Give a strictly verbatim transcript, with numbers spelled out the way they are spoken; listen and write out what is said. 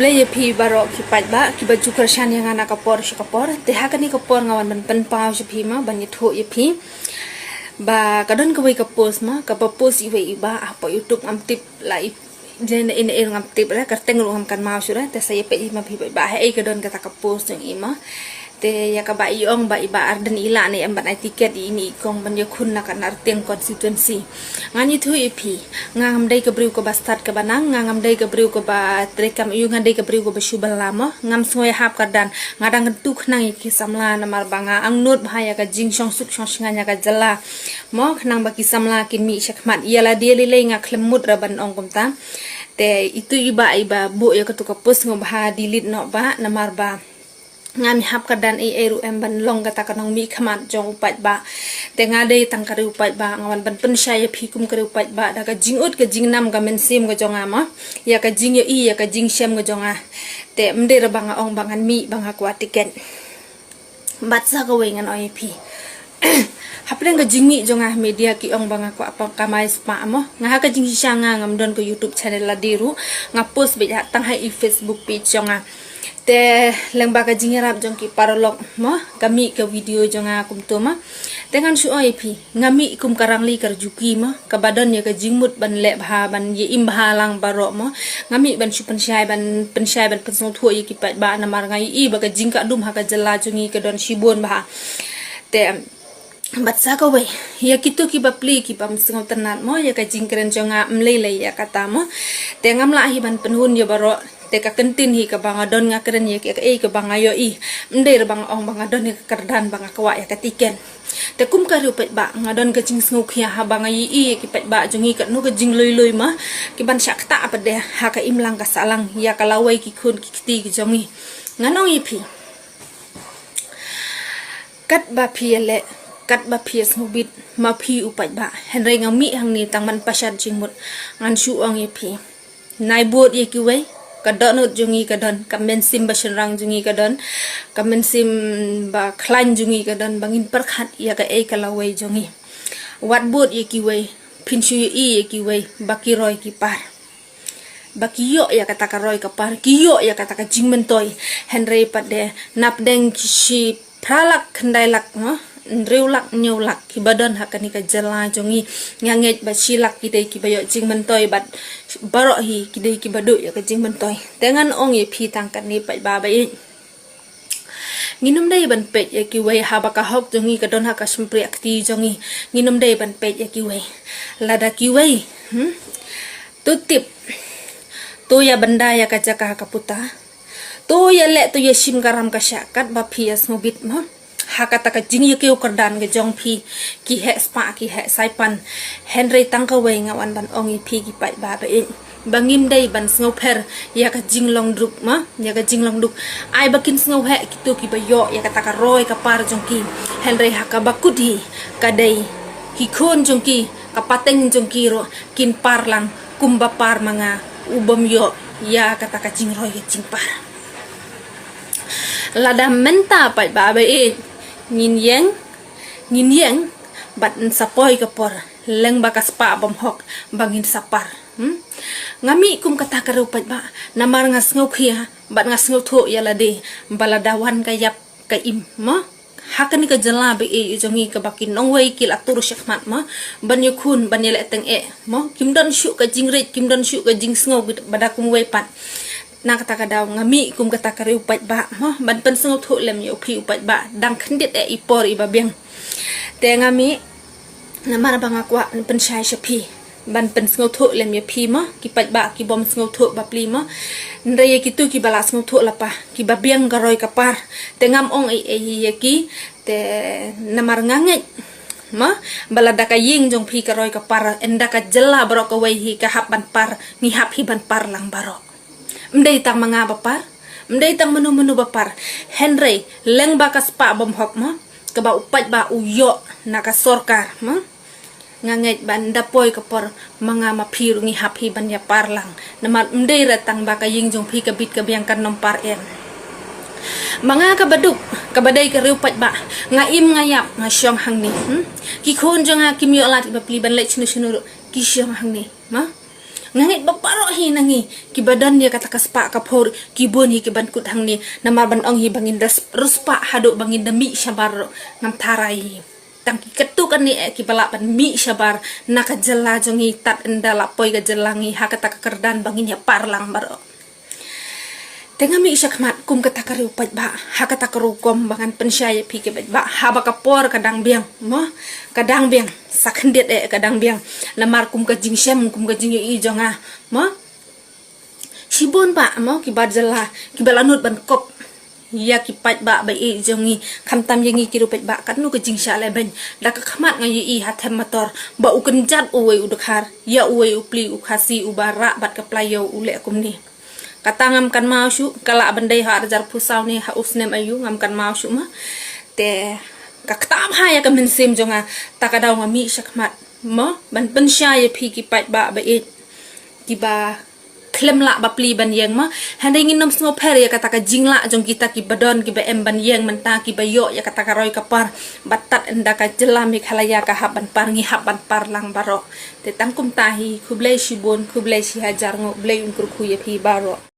Khublei ïa phi baroh ki paidbah kiba ju kyrshan ïa nga na ka por sha ka por. Te ha kane ka por nga wan ban pynpaw sha phi mo, ban ïathuh ïa phi ba ka don kawei ka post mo, kaba post iwei i bah hapoh YouTube, ngam tip la i, jan ina ir ngam tip re, kyrteng ruh ngam kynmaw shuh re. Te sa ïa peit hi ma phi paidbah haei ka don kata ka post jong i mo. Te ïa kaba i ong ba i Bah Ardent i lah ne em ban ai tiket ïa ine i kong ban ïakhun na ka Nartiang constituency. Ngan ïathuh ïa phi, nga ngam dei ka briew kaba stad kaba nang, nga ngam dei ka briew kaba treikam aiu, nga dei ka briew kaba shu bylla mo. Ngam sngewhap kyrdan, nga dang kyntu khnang ïa ki samla namar ba nga angnud bha ïa ka jingshong suk shong shngaiñ ïa ka jylla mo, khnang ba ki samla kin mih shakhmat. Ïa lade lei lei nga khlem mut re ban ong kumta. Te itu i bah iba buh ïa katu ka post, sngewbha delete noh bah, namar ba ngam hap kyrdan ei ei ruh em ban long kata ka nongmihkhmat jong u paidbah. Te nga dei tang ka riew paidbah, nga wan ban pynshai ïa phi kum ka riew paidbah da ka jingud ka jingnam ka mynsiem ka jong nga mo, ïa ka jingïohi ïa ka jingshem ka jong nga. Te ym dei re ba nga ong ba ngan mih ba nga kwah tiket. Bad sa kawei ngan ong ïa phi, hapdeng ka jingmih jong nga ha media ki ong ba nga kwah kamai spah mo. Nga ha ka jingshisha nga ngam don ka YouTube channel lade ruh, nga post beit tang ha i Facebook page jong nga. Te lyngba ka jingïarap jong ki paralok mo, ka mih ka video jong nga kumto mo. Te ngan shu ong ïa phi, nga mih kum ka rangli ka rjuki mo, kaba don ïa ka jingmut ban leh bha, ban ïa im bha lang baroh mo. Nga mih ban shu pynshai, ban pynshai, ban pynsngewthuh ïa ki paidbah namar nga ïohi ba ka jingkah dum ha ka jylla jong ngi ka don shibun bha. Te bad sa kawei, ïa kito kiba plie ki bym sngewtynnat mo ïa ka jingkren jong nga, ym lei lei ïa kata mo. Te ngam lah hi ban pynhun ïa baroh. Te ka kyntien hi kaba nga don nga kren ïa kaei kaba nga ïohi. Ym dei re ba nga ong ba nga don ïa ka kyrdan ba nga kwah ïa ka tiket. Te kum ka riew paidbah nga don ka jingsngewkhia haba nga ïohi ïa ki paidbah jong ngi katno ka jinglui lui mo, ki ban shah ktah pat de ha ka imlang ka sahlang ïa ka lawei ki khun ki kti ki jong ngi. Ngan ong ïa phi, katba phi ïaleh, katba phi ïasngewbit ma phi u paidbah, hynrei nga mih hangne tang ban pynshad jingmut. Ngan shu ong ïa phi, nai bud ïa kiwei. Ka dohnud jong ngi ka don, ka mynsiem ba shynrang jong ngi ka don, ka mynsiem ba khlaiñ jong ngi ka don ba ngin pyrkhat ïa kaei ka lawei jong ngi. Wat bud ïa kiwei, phin shu ïohi ïa kiwei ba ki roi ki par, ba ki ïoh ïa kata ka roi ka par, ki ïoh ïa kata ka jingmyntoi. Hynrei pat de napdeng ki shi phra lak, khyndai lak, no, hynriew lak, hynñiew lak kiba don ha kane ka jylla jong ngi, nga ngeit ba shi lak ki dei kiba ïoh jingmyntoi bad baroh hi ki dei kiba duh ïa ka jingmyntoi. Te ngan ong ïa phi tang kane paidbah ba ïeit, ngin ym dei ban peit ïa kiwei haba ka hok jong ngi ka don ha ka shympriah kti jong ngi. Ngin ym dei ban peit ïa kiwei. Lada kiwei, hmm? To tip, to ïa bynda ïa ka jaka ka puta, to ïa leh, to ïa shim ka ram ka shah katba phi ïasngewbit mo. Ha kata ka jingïakiew kyrdan ka jong phi, ki heh spah, ki heh saipan. Hynrei tang kawei nga wan ban ong ïa phi ki paidbah ba ïeit, ba ngim dei ban sngewpher ïa ka jinglong duk mo, ïa ka jinglong duk. Ai ba kin sngewheh kito kiba ïoh ïa kata ka roi ka par jong ki. Hynrei ha kaba kut hi ka dei ki khun jong ki, ka pateng jong ki ruh kin par lang kumba par ma nga u bym ïoh ïa kata ka jingroi ka jingpar. Lada mynta paidbah ba ïeit, ngin ïeng, ngin ïeng bad yn sa poi ka por lyngba ka spah bymhok ba ngin sa par. Hmm? Nga mih kum kata ka riew paidbah namar nga sngewkhia bad nga sngewthuh ïa lade ba lada wan ka ïap ka im mo. Ha kane ka jylla ba ïeit jong ngi kaba ki nongwei ki la tur shakhmat mo, ban ïakhun, ban ïaleh tyngeh mo. Kim don shuh ka jingrit, kim don shuh ka jingsngew ba da kumwei pat. Na kata ka daw nga mih kum kata ka riew paidbah mo, ban pynsngewthuh lem ïa u phi u paidbah, dang khyndiat eh i por iba biang. Te nga mih namar ba nga kwah pynshai sha phi, ban pynsngewthuh lem ïa phi mo, ki paidbah ki bym sngewthuh ba pli mo. Hynrei ïa kito kiba la sngewthuh lypa, kiba biang ka roi ka par, te ngam ong ei ei ïa ki. Te namar nga ngeit mo, ba lada ka ïing jong phi ka roi ka par, ynda ka jylla baroh kawei hi ka hap ban par, ngi hap hi ban par lang baroh. Ym dei tang ma nga ba par, ym dei tang mano mano ba par. Hynrei lyngba ka spah bymhok mo, kaba u paidbah u ïoh na ka sorkar mo, nga ngeit ba ynda poi ka por, ma nga ma phi ruh ngi hap hi ban ïa par lang. Namar ym dei re tang ba ka ïing jong phi ka bit ka biang kan nym par em. Ma nga kaba duk, kaba dei ka riew paidbah, nga im nga ïap nga shong hangne. Hmm? Ki khun jong nga kim ïoh lad kiba pli ban leit shano shano ruh, ki shong hangne. Ma? Nga ngeit ba baroh hi na ngi kiba don ïa kata ka spah ka phor, ki bun hi kiban kut hangne, namar ban ong hi ba ngin da sp-, riewspah haduh ba ngin da mih shabar ruh ngam tharai hi. Tang ki katto katne eh kiba lah ban mih shabar na ka jylla jong ngi, tad ynda la poi ka jylla ngi ha kata ka kyrdan ba ngin ïa par lang baroh. Te nga mih shakhmat kum kata ka riew paidbah, ha kata ka rukom ba ngan pynshai ïa phi ki paidbah, haba ka por ka dang biang, mo, ka dang biang, sa khyndiat eh ka dang biang. Namar kum ka jingshem, kum ka jingïohi jong nga, mo, shibun bah, mo, kiba jylla, kiba la nud ban kop ïa ki paidbah ba ïeit jong ngi, khamtam ïa ngi ki riew paidbah, katno ka jingshah lehbeiñ. Da ka khmat nga ïohi ha Them Mator ba u kynjat uwei u dkhar ïa uwei u pli u Khasi uba rah bad ka plaiaw, u leh kumne. Kata ngam kynmaw shuh, ka lah ban dei ha ar hajar arphew saw ne ha u snem aiu, ngam kynmaw shuh ma. Te ka ktah bha ïa ka mynsiem jong nga, ta ka daw nga mih shakhmat, mo, ban pynshai ïa phi ki paidbah ba ïeit, kiba khlem lah ba pli ban ïeng, mo. Hynrei ngin ym sngewpher ïa kata ka jinglah jong kita kiba don, kiba em ban ïeng mynta, kiba ïoh ïa kata ka roi ka par, ba tad ynda ka jylla Meghalaya ka hap ban par, ngi hap ban par lang baroh. Te tang kumta hi, khublei shibun, khublei shihajar nguh, Blei un kyrkhu ïa phi baroh.